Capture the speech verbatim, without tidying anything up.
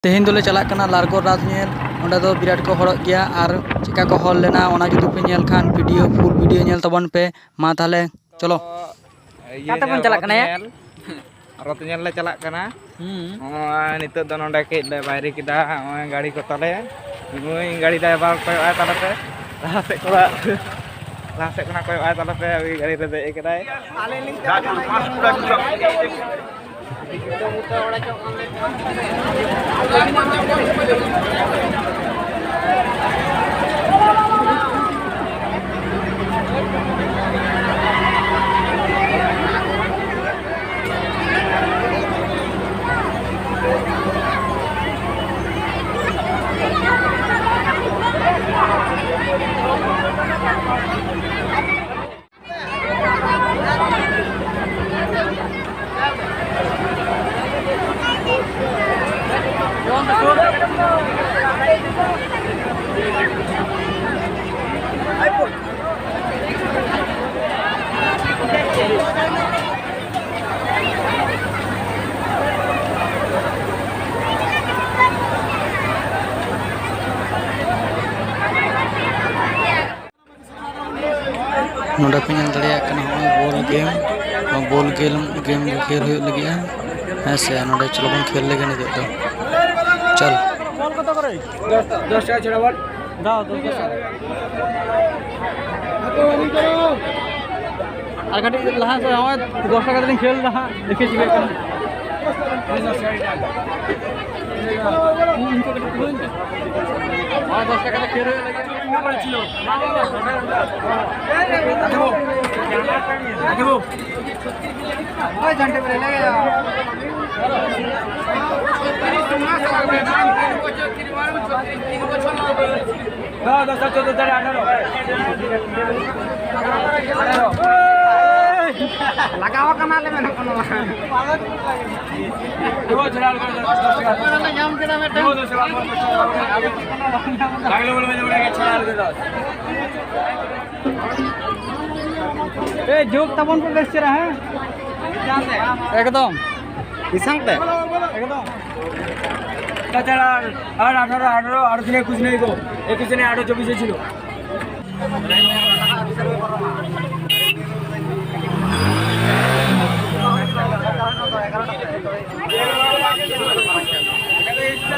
ᱛᱮᱦᱮᱧ ᱫᱚᱞᱮ ᱪᱟᱞᱟᱜ ᱠᱟᱱᱟ ᱞᱟᱞᱜᱚᱲ ᱨᱟᱛ ᱧᱮᱞ᱾ ᱚᱸᱰᱮ ᱫᱚ ᱵᱤᱨᱟᱴ ᱠᱚ ᱦᱚᱲᱚᱜ ᱜᱮᱭᱟ, ᱟᱨ ᱪᱮᱫᱠᱟ ᱠᱚ ᱦᱚᱲ ᱞᱮᱱᱟ ᱚᱱᱟ ᱡᱩᱫᱤ ᱯᱮ ᱧᱮᱞ ᱠᱷᱟᱱ ᱵᱷᱤᱰᱤᱭᱳ, ᱯᱷᱩᱞ ᱵᱷᱤᱰᱤᱭᱳ ᱧᱮᱞ ᱛᱟᱵᱚᱱ ᱯᱮ᱾ ᱢᱟ ᱛᱟᱦᱚᱞᱮ ᱪᱚᱞᱚ᱾ ᱤᱭᱟᱹ ᱚᱠᱟ ᱛᱮᱵᱚᱱ ᱧᱮᱞ, ᱪᱟᱞᱟᱜ ᱨᱚᱛ ᱠᱟᱱᱟ ᱭᱟ? ᱧᱮᱞ᱾ ᱨᱚᱛ ᱧᱮᱞ ᱞᱮ ᱪᱟᱞᱟᱜ ᱠᱟᱱᱟ᱾ ᱦᱩᱸ᱾ ᱱᱚᱜᱼᱚᱭ ᱱᱤᱛᱚᱜ ᱫᱚ ᱱᱚᱰᱮ ᱠᱟᱹᱡ ᱞᱮ ᱵᱟᱭᱨᱮ ᱠᱮᱫᱟ᱾ ᱱᱚᱜᱼᱚᱭ ᱜᱟᱹᱲᱤ ᱠᱚ ᱛᱟᱞᱮ᱾ ᱱᱩᱭ ᱜᱟᱹᱲᱤ ᱰᱨᱟᱭᱵᱷᱟᱨ ᱠᱚᱭᱚᱜ ᱟᱭ ᱛᱟᱞᱮ ᱯᱮ᱾ ᱞᱟᱦᱟ ᱥᱮᱫ ᱠᱷᱚᱱᱟᱜ, ᱞᱟᱦᱟ ᱥᱮᱫ ᱠᱷᱚᱱᱟᱜ ᱠᱚᱭᱚᱜ ᱟᱭ ᱛᱟᱞᱮ ᱯᱮ᱾ ᱩᱱᱤ ᱜᱟᱹᱲᱤ ᱨᱮ ᱫᱮᱡ ᱠᱟᱱᱟᱭ᱾ ᱱᱚᱰᱮ ᱯᱮ ᱧᱮᱞ ᱫᱟᱲᱮᱭᱟᱜ ᱠᱟᱱᱟ, ᱱᱚᱜᱼᱚᱭ ᱵᱚᱞ ᱜᱮᱢ, ᱱᱚᱣᱟ ᱵᱚᱞ ᱜᱮᱢ, ᱜᱮᱢ ᱜᱮ ᱠᱷᱮᱞ ᱦᱩᱭᱩᱜ ᱞᱟᱹᱜᱤᱫᱼᱟ᱾ ᱦᱮᱸ ᱥᱮ, ᱱᱚᱰᱮ ᱪᱚᱞᱚ ᱵᱚᱱ ᱠᱷᱮᱞ ᱞᱮᱜᱮ ᱱᱤᱛᱚᱜ ᱫᱚ᱾ ᱪᱚᱞ᱾ ᱫᱚᱥ ᱴᱟᱠᱟ ᱪᱷᱟᱲᱟ ᱵᱚᱞ᱾ ᱫᱟᱣ, ᱫᱚᱥ ᱴᱟᱠᱟ᱾ ᱟᱨ ᱠᱟᱹᱴᱤᱡ ᱞᱟᱦᱟ ᱥᱮᱫ, ᱱᱚᱜᱼᱚᱭ ᱫᱚᱥ ᱴᱟᱠᱟ ᱛᱮᱞᱤᱧ ᱠᱷᱮᱞ ᱮᱫᱟ ᱦᱟᱸᱜ, ᱫᱮᱠᱷᱤ ᱪᱤᱠᱟᱹᱜ ᱠᱟᱱᱟ᱾ ᱦᱳᱭ, ᱫᱚᱥ ᱴᱟᱠᱟ ᱛᱮ ᱠᱷᱮᱞ ᱦᱩᱭᱩᱜ ᱞᱟᱹᱜᱤᱫ᱾ ᱞᱟᱜᱟᱣ ᱟᱠᱟᱱᱟ ᱞᱮ ᱢᱮᱱᱟᱜ ᱠᱚᱣᱟ᱾ ᱧᱟᱢ ᱠᱮᱫᱟ ᱢᱤᱫᱴᱟᱝ᱾ ᱮ, ᱡᱳᱜᱽ ᱛᱟᱵᱚᱱ ᱯᱮ ᱵᱮᱥ ᱪᱮᱦᱨᱟ, ᱦᱮᱸ? ᱮᱠᱫᱚᱢ᱾ ᱤᱥᱟᱝ ᱛᱮ? ᱮᱠᱫᱚᱢ᱾ তাছাড়া আর, আর আঠারো, আঠারো, আঠারো দিনে একুশ নেই গো, একুশ দিনে আঠারো চব্বিশে ছিল।